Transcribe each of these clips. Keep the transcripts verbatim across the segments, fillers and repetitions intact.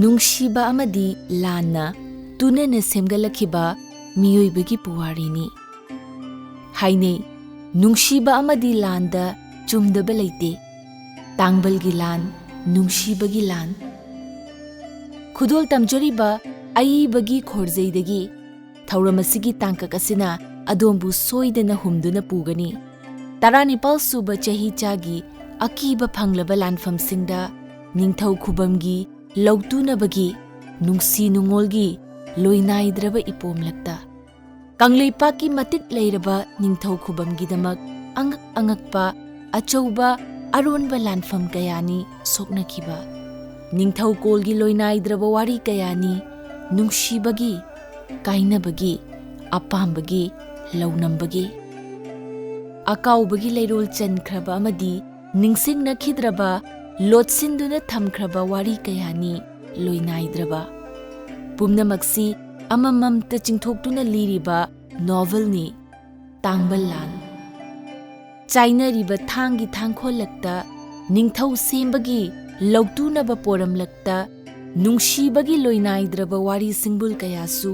ꯅꯨꯡꯁꯤꯕ ꯑꯃꯗꯤ ꯂꯥꯟꯅ ꯇꯨꯅꯅ ꯁꯦꯝꯒꯠꯂꯛꯈꯤꯕ ꯃꯤꯑꯣꯏꯕꯒꯤ ꯄꯨꯋꯥꯔꯤꯅꯤ꯫ ꯍꯥꯏꯅꯩ, ꯅꯨꯡꯁꯤꯕ ꯑꯃꯗꯤ ꯂꯥꯟꯗ ꯆꯨꯝꯗꯕ ꯂꯩꯇꯦ꯫ ꯇꯥꯡꯕꯜꯒꯤ ꯂꯥꯟ, ꯅꯨꯡꯁꯤꯕꯒꯤ ꯂꯥꯟ꯫ ꯈꯨꯗꯣꯜ ꯇꯝꯖꯔꯤꯕ ꯑꯏꯕꯒꯤ ꯈꯣꯔꯖꯩꯗꯒꯤ ꯊꯧꯔꯝ ꯑꯁꯤꯒꯤ ꯇꯥꯡꯀꯛ ꯑꯁꯤꯅ ꯑꯗꯣꯝꯕꯨ ꯁꯣꯏꯗꯅ ꯍꯨꯝꯗꯨꯅ ꯄꯨꯒꯅꯤ꯫ ꯇꯔꯥꯅꯤꯄꯥꯜ ꯁꯨꯕ ꯆꯍꯤꯆꯥꯒꯤ ꯑꯀꯤꯕ ꯐꯪꯂꯕ ꯂꯥꯟꯐꯝꯁꯤꯡꯗ ꯅꯤꯡꯊꯧ ꯈꯨꯕꯝꯒꯤ ꯂꯧꯇꯨꯅꯕꯒꯤ ꯅꯨꯡꯁꯤ ꯅꯨꯡꯉꯣꯜꯒꯤ ꯂꯣꯏꯅꯥꯏꯗ꯭ꯔꯕ ꯏꯄꯣꯝꯂꯛꯇ ꯀꯪꯂꯩꯄꯥꯛꯀꯤ ꯃꯇꯤꯛ ꯂꯩꯔꯕ ꯅꯤꯡꯊꯧ ꯈꯨꯕꯝꯒꯤꯗꯃꯛ ꯑꯉꯛ ꯑꯉꯛꯄ ꯑꯆꯧꯕ ꯑꯔꯣꯟꯕ ꯂꯥꯟꯐꯝ ꯀꯌꯥꯅꯤ ꯁꯣꯛꯅꯈꯤꯕ꯫ ꯅꯤꯡꯊꯧꯀꯣꯜꯒꯤ ꯂꯣꯏꯅꯥꯏꯗ꯭ꯔꯕ ꯋꯥꯔꯤ ꯀꯌꯥꯅꯤ ꯅꯨꯡꯁꯤꯕꯒꯤ, ꯀꯥꯏꯅꯕꯒꯤ, ꯑꯄꯥꯝꯕꯒꯤ, ꯂꯧꯅꯝꯕꯒꯤ꯫ ꯑꯀꯥꯎꯕꯒꯤ ꯂꯩꯔꯣꯜ ꯆꯟꯈ꯭ꯔꯕ ꯑꯃꯗꯤ ꯅꯤꯡꯁꯤꯡꯅꯈꯤꯗ꯭ꯔꯕ, ꯂꯣꯠꯁꯤꯟꯗꯨꯅ ꯊꯝꯈ꯭ꯔꯕ ꯋꯥꯔꯤ ꯀꯌꯥꯅꯤ ꯂꯣꯏꯅꯥꯏꯗ꯭ꯔꯕ꯫ ꯄꯨꯝꯅꯃꯛꯁꯤ ꯑꯃꯃꯝꯇ ꯆꯤꯡꯊꯣꯛꯇꯨꯅ ꯂꯤꯔꯤꯕ ꯅꯣꯚꯦꯜꯅꯤ ꯇꯥꯡꯕꯜ ꯂꯥꯟ꯫ ꯆꯥꯏꯅꯔꯤꯕ ꯊꯥꯡꯒꯤ ꯊꯥꯡꯈꯣꯜꯂꯛꯇ, ꯅꯤꯡꯊꯧ ꯁꯦꯝꯕꯒꯤ ꯂꯧꯇꯨꯅꯕ ꯄꯣꯔꯝꯂꯛꯇ, ꯅꯨꯡꯁꯤꯕꯒꯤ ꯂꯣꯏꯅꯥꯏꯗ꯭ꯔꯕ ꯋꯥꯔꯤ ꯁꯤꯡꯕꯨꯜ ꯀꯌꯥꯁꯨ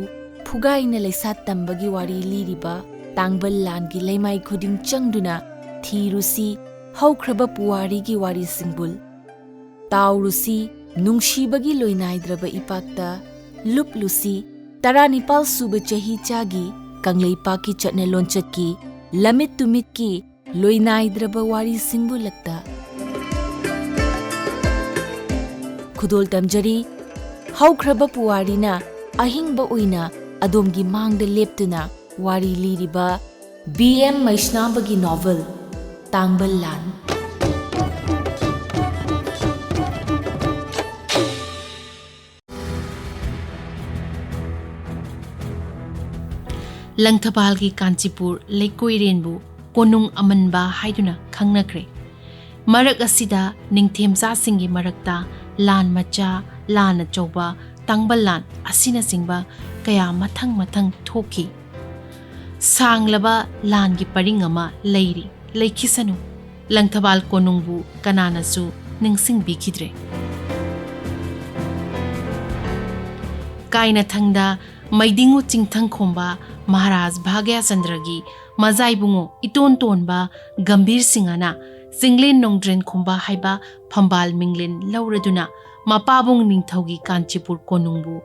ꯐꯨꯒꯥꯏꯅ ꯂꯩꯁꯥ ꯇꯝꯕꯒꯤ ꯋꯥꯔꯤ ꯂꯤꯔꯤꯕ ꯇꯥꯡꯕꯜ ꯂꯥꯟꯒꯤ ꯂꯩꯃꯥꯏ ꯈꯨꯗꯤꯡ ꯆꯪꯗꯨꯅ ꯊꯤꯔꯨꯁꯤ ꯍꯧꯈ꯭ꯔꯕ ꯄꯨꯋꯥꯔꯤꯒꯤ ꯋꯥꯔꯤ ꯁꯤꯡꯕꯨꯜ꯫ ꯇꯥꯎꯔꯨꯁꯤ ꯅꯨꯡꯁꯤꯕꯒꯤ ꯂꯣꯏꯅꯥꯏꯗ꯭ꯔꯕ ꯏꯄꯥꯛꯇ, ꯂꯨꯞꯂꯨꯁꯤ ꯇꯔꯥꯅꯤꯄꯥꯜ ꯁꯨꯕ ꯆꯍꯤꯆꯥꯒꯤ ꯀꯪꯂꯩꯄꯥꯛꯀꯤ ꯆꯠꯅ ꯂꯣꯟꯆꯠꯀꯤ ꯂꯝꯃꯤꯠ ꯇꯨꯃꯤꯠꯀꯤ ꯂꯣꯏꯅꯥꯏꯗ꯭ꯔꯕ ꯋꯥꯔꯤ ꯁꯤꯡꯕꯨꯜꯂꯛꯇ꯫ ꯈꯨꯗꯣꯜ ꯇꯝꯖꯔꯤ, ꯍꯧꯈ꯭ꯔꯕ ꯄꯨꯋꯥꯔꯤꯅ ꯑꯍꯤꯡꯕ ꯑꯣꯏꯅ ꯑꯗꯣꯝꯒꯤ ꯃꯥꯡꯗ ꯂꯦꯞꯇꯨꯅ ꯋꯥꯔꯤ ꯂꯤꯔꯤꯕ ꯕꯤ ꯑꯦꯝ ꯃꯩꯁꯅꯥꯝꯕꯒꯤ ꯅꯣꯚꯦꯜ ꯇꯥꯡꯕꯜ ꯂꯥꯟ꯫ ꯂꯪꯊꯕꯥꯜꯒꯤ ꯀꯥꯟꯆꯤꯄꯨꯔ ꯂꯩꯀꯣꯏꯔꯦꯟꯕꯨ ꯀꯣꯅꯨꯡ ꯑꯃꯟꯕ ꯍꯥꯏꯗꯨꯅ ꯈꯪꯅꯈ꯭ꯔꯦ꯫ ꯃꯔꯛ ꯑꯁꯤꯗ ꯅꯤꯡꯊꯦꯝꯆꯥꯁꯤꯡꯒꯤ ꯃꯔꯛꯇ ꯂꯥꯟ ꯃꯆꯥ, ꯂꯥꯟ ꯑꯆꯧꯕ, ꯇꯥꯡꯕꯜ ꯂꯥꯟ ꯑꯁꯤꯅꯆꯤꯡꯕ ꯀꯌꯥ ꯃꯊꯪ ꯃꯊꯪ ꯊꯣꯛꯈꯤ꯫ ꯁꯥꯡꯂꯕ ꯂꯥꯟꯒꯤ ꯄꯔꯤꯡ ꯑꯃ ꯂꯩꯔꯤ, ꯂꯩꯈꯤꯁꯅꯨ꯫ ꯂꯪꯊꯕꯥꯜ ꯀꯣꯅꯨꯡꯕꯨ ꯀꯅꯥꯅꯁꯨ ꯅꯤꯡꯁꯤꯡꯕꯤꯈꯤꯗ꯭ꯔꯦ꯫ ꯀꯥꯏꯅꯊꯪꯗ ꯃꯩꯗꯤꯡꯉꯨ ꯆꯤꯡꯊꯪ ꯈꯣꯝꯕ ꯃꯍꯥꯔꯥꯖ ꯚꯥꯒ꯭ꯌꯆꯟꯗ꯭ꯔꯒꯤ ꯃꯖꯥꯏꯕꯨꯡꯉꯣ ꯏꯇꯣꯟ ꯇꯣꯟꯕ ꯒꯝꯚꯤꯔ ꯁꯤꯡꯍꯅ ꯆꯤꯡꯂꯦꯟ ꯅꯣꯡꯗ꯭ꯔꯦꯟ ꯈꯣꯝꯕ ꯍꯥꯏꯕ ꯐꯝꯕꯥꯜ ꯃꯤꯡꯂꯦꯟ ꯂꯧꯔꯗꯨꯅ ꯃꯄꯥꯕꯨꯡ ꯅꯤꯡꯊꯧꯒꯤ ꯀꯥꯟꯆꯤꯄꯨꯔ ꯀꯣꯅꯨꯡꯕꯨ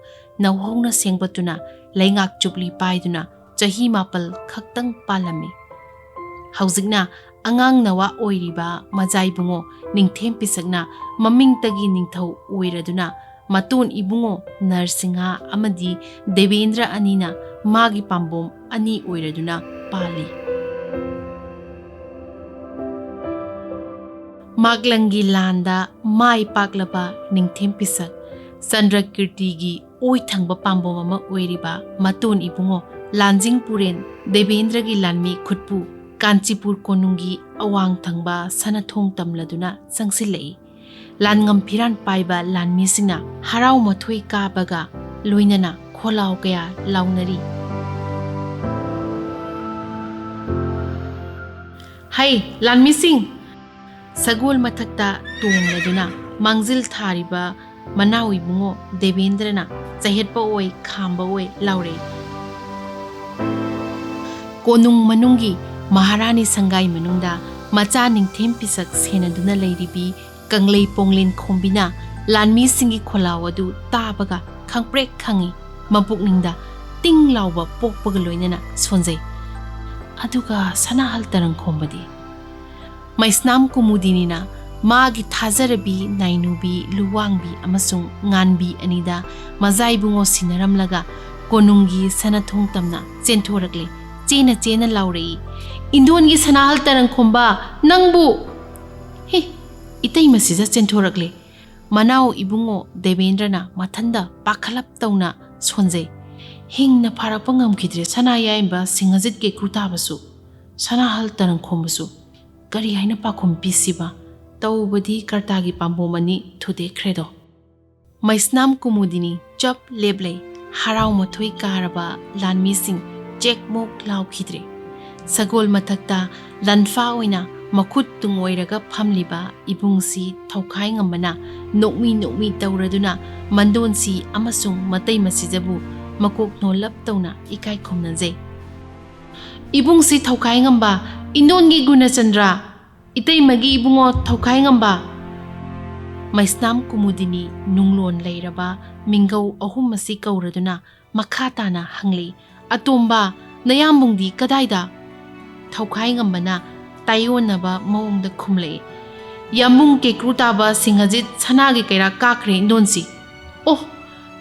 ꯅꯧꯍꯧꯅ ꯁꯦꯝꯒꯠꯇꯨꯅ ꯂꯩꯉꯥꯛ ꯆꯨꯞꯂꯤ ꯄꯥꯏꯗꯨꯅ ꯆꯍꯤ ꯃꯥꯄꯜ ꯈꯛꯇꯪ ꯄꯥꯜꯂꯝꯃꯤ꯫ ꯍꯧꯖꯤꯛꯅ ꯑꯉꯥꯡ ꯅꯋꯥ ꯑꯣꯏꯔꯤꯕ ꯃꯖꯥꯏꯕꯨꯡꯉꯣ ꯅꯤꯡꯊꯦꯝ ꯄꯤꯁꯛꯅ ꯃꯃꯤꯡꯇꯒꯤ ꯅꯤꯡꯊꯧ ꯑꯣꯏꯔꯗꯨꯅ ꯃꯇꯣꯟ ꯏꯕꯨꯡꯉꯣ ꯅꯔꯁꯤꯡꯍ ꯑꯃꯗꯤ ꯗꯦꯕꯦꯟꯗ꯭ꯔ ꯑꯅꯤꯅ ꯃꯥꯒꯤ ꯄꯥꯝꯕꯣꯝ ꯑꯅꯤ ꯑꯣꯏꯔꯗꯨꯅ ꯄꯥꯜꯂꯤ꯫ ꯃꯥꯛꯂꯪꯒꯤ ꯂꯥꯟꯗ ꯃꯥꯏ ꯄꯥꯛꯂꯕ ꯅꯤꯡꯊꯦꯝ ꯄꯤꯁꯛ ꯆꯟꯗ꯭ꯔꯀꯤꯔꯇꯤꯒꯤ ꯑꯣꯏ ꯊꯪꯕ ꯄꯥꯝꯕꯣꯝ ꯑꯃ ꯑꯣꯏꯔꯤꯕ ꯃꯇꯣꯟ ꯏꯕꯨꯡꯉꯣ ꯂꯥꯟꯖꯤꯡ ꯄꯨꯔꯦꯟ ꯗꯦꯕꯦꯟꯗ꯭ꯔꯒꯤ ꯂꯥꯟꯃꯤ ꯈꯨꯠꯄꯨ ꯀꯥꯟꯆꯤꯄꯨꯔ ꯀꯣꯅꯨꯡꯒꯤ ꯑꯋꯥꯡ ꯊꯪꯕ ꯁꯅꯊꯣꯡ ꯇꯝꯂꯗꯨꯅ ꯆꯪꯁꯤꯜꯂꯛꯏ꯫ ꯂꯥꯟꯉꯝ ꯐꯤꯔꯥꯟ ꯄꯥꯏꯕ ꯂꯥꯟꯃꯤꯁꯤꯡꯅ ꯍꯔꯥꯎ ꯃꯊꯣꯏ ꯀꯥꯕꯒ ꯂꯣꯏꯅꯅ ꯈꯣꯜꯂꯥꯎ ꯀꯌꯥ ꯂꯥꯎꯅꯔꯤ꯫ "ꯍꯩ, ꯂꯥꯟꯃꯤꯁꯤꯡ!" ꯁꯒꯣꯜ ꯃꯊꯛꯇ ꯇꯣꯡꯂꯗꯨꯅ ꯃꯥꯡꯖꯤꯜ ꯊꯥꯔꯤꯕ ꯃꯅꯥꯎ ꯏꯕꯨꯡꯉꯣ ꯗꯦꯕꯦꯟꯗ꯭ꯔꯅ ꯆꯩꯍꯠꯄ ꯑꯣꯏ ꯈꯥꯝꯕ ꯑꯣꯏ ꯂꯥꯎꯔꯛꯏ꯫ ꯀꯣꯅꯨꯡ ꯃꯅꯨꯡꯒꯤ ꯃꯍꯥꯔꯥꯅꯤ ꯁꯪꯒꯥꯏ ꯃꯅꯨꯡꯗ ꯃꯆꯥ ꯅꯤꯡꯊꯦꯝ ꯄꯤꯁꯛ ꯁꯦꯟꯅꯗꯨꯅ ꯂꯩꯔꯤꯕꯤ ꯀꯪꯂꯩ ꯄꯣꯡꯂꯦꯟ ꯈꯣꯝꯕꯤꯅ ꯂꯥꯟꯃꯤꯁꯤꯡꯒꯤ ꯈꯣꯜꯂꯥꯎ ꯑꯗꯨ ꯇꯥꯕꯒ ꯈꯪꯄ꯭ꯔꯦꯛ ꯈꯪꯏ꯫ ꯃꯄꯨꯛꯅꯤꯡꯗ ꯇꯤꯡ ꯂꯥꯎꯕ ꯄꯣꯛꯄꯒ ꯂꯣꯏꯅꯅ ꯁꯣꯟꯖꯩ꯫ ꯑꯗꯨꯒ ꯁꯅꯥꯍꯜ ꯇꯔꯪ ꯈꯣꯝꯕꯗꯤ? ꯃꯩꯁꯅꯥꯝ ꯀꯨꯃꯨꯗꯤꯅꯤꯅ ꯃꯥꯒꯤ ꯊꯥꯖꯔꯕꯤ ꯅꯥꯏꯅꯨꯕꯤ ꯂꯨꯋꯥꯡꯕꯤ ꯑꯃꯁꯨꯡ ꯉꯥꯟꯕꯤ ꯑꯅꯤꯗ ꯃꯖꯥꯏꯕꯨꯡꯉꯣ ꯁꯤꯟꯅꯔꯝꯂꯒ ꯀꯣꯅꯨꯡꯒꯤ ꯁꯅꯊꯣꯡ ꯇꯝꯅ ꯆꯦꯟꯊꯣꯔꯛꯂꯦ꯫ ꯆꯦꯅ ꯆꯦꯅ ꯂꯥꯎꯔꯛꯏ, "ꯏꯟꯗꯣꯟꯒꯤ ꯁꯅꯥꯍꯜ ꯇꯔꯪꯈꯣꯝꯕ, ꯅꯪꯕꯨ!" ꯍꯦ, ꯏꯇꯩꯃ ꯁꯤꯖ ꯆꯦꯟꯊꯣꯔꯛꯂꯦ꯫ ꯃꯅꯥꯎ ꯏꯕꯨꯡꯉꯣ ꯗꯦꯕꯦꯟꯗ꯭ꯔꯅ ꯃꯊꯟꯗ ꯄꯥꯈꯠꯂꯞ ꯇꯧꯅ ꯁꯣꯟꯖꯩ꯫ ꯍꯤꯡꯅ ꯐꯥꯔꯛꯄ ꯉꯝꯈꯤꯗ꯭ꯔꯦ ꯁꯅꯥ ꯌꯥꯏꯃꯕ ꯁꯤꯡꯍꯖꯤꯠ ꯀꯦꯀ꯭ꯔꯨ ꯇꯥꯕꯁꯨ, ꯁꯅꯥꯍꯜ ꯇꯔꯪꯈꯣꯝꯕꯁꯨ꯫ ꯀꯔꯤ ꯍꯥꯏꯅ ꯄꯥꯈꯨꯝ ꯄꯤꯁꯤꯕ? ꯇꯧꯕꯗꯤ ꯀꯔꯇꯥꯒꯤ ꯄꯥꯝꯕꯣꯝ ꯑꯅꯤ ꯊꯨꯗꯦꯛꯈ꯭ꯔꯦꯗꯣ꯫ ꯃꯩꯁꯅꯥꯝ ꯀꯨꯃꯨꯗꯤꯅꯤ ꯆꯞ ꯂꯦꯞꯂꯩ꯫ ꯍꯔꯥꯎ ꯃꯊꯣꯏ ꯀꯥꯔꯕ ꯂꯥꯟꯃꯤꯁꯤꯡ ꯆꯦꯛ ꯃꯣꯛ ꯂꯥꯎꯈꯤꯗ꯭ꯔꯦ꯫ ꯁꯒꯣꯜ ꯃꯊꯛꯇ ꯂꯟꯐꯥ ꯑꯣꯏꯅ ꯃꯈꯨꯠ ꯇꯨꯡ ꯑꯣꯏꯔꯒ ꯐꯝꯂꯤꯕ ꯏꯕꯨꯡꯁꯤ ꯊꯧꯈꯥꯏꯉꯝꯕꯅ ꯅꯣꯛꯃꯤ ꯅꯣꯛꯃꯤ ꯇꯧꯔꯗꯨꯅ ꯃꯟꯗꯣꯟꯁꯤ ꯑꯃꯁꯨꯡ ꯃꯇꯩ ꯃꯁꯤꯗꯕꯨ ꯃꯀꯣꯛ ꯅꯣꯜꯂꯞ ꯇꯧꯅ ꯏꯀꯥꯏ ꯈꯨꯝꯅꯖꯩ꯫ "ꯏꯕꯨꯡꯁꯤ ꯊꯧꯈꯥꯏꯉꯝꯕ, ꯏꯟꯗꯣꯟꯒꯤ ꯒꯨꯅꯆꯟꯗ꯭ꯔ, ꯏꯇꯩꯃꯒꯤ ꯏꯕꯨꯡꯉꯣ ꯊꯧꯈꯥꯏꯉꯝꯕ!" ꯃꯩꯁꯅꯥꯝ ꯀꯨꯃꯨꯗꯤꯅꯤ ꯅꯨꯡꯂꯣꯟ ꯂꯩꯔꯕ ꯃꯤꯡꯒꯧ ꯑꯍꯨꯝ ꯑꯁꯤ ꯀꯧꯔꯗꯨꯅ ꯃꯈꯥ ꯇꯥꯅ ꯍꯪꯂꯤ, "ꯑꯇꯣꯝꯕ, ꯅꯌꯥꯝꯕꯨꯡꯗꯤ ꯀꯗꯥꯏꯗ?" ꯊꯧꯈꯥꯏꯉꯝꯕꯅ ꯇꯥꯏꯑꯣꯟꯅꯕ ꯃꯑꯣꯡꯗ ꯈꯨꯝꯂꯛꯏ, "ꯌꯥꯝꯕꯨꯡ ꯀꯦꯀ꯭ꯔꯨ ꯇꯥꯕ ꯁꯤꯡꯍꯖꯤꯠ ꯁꯅꯥꯒꯤ ꯀꯩꯔꯥꯛ ꯀꯥꯈ꯭ꯔꯦ ꯏꯟꯗꯣꯟꯁꯤ꯫ ꯑꯣ,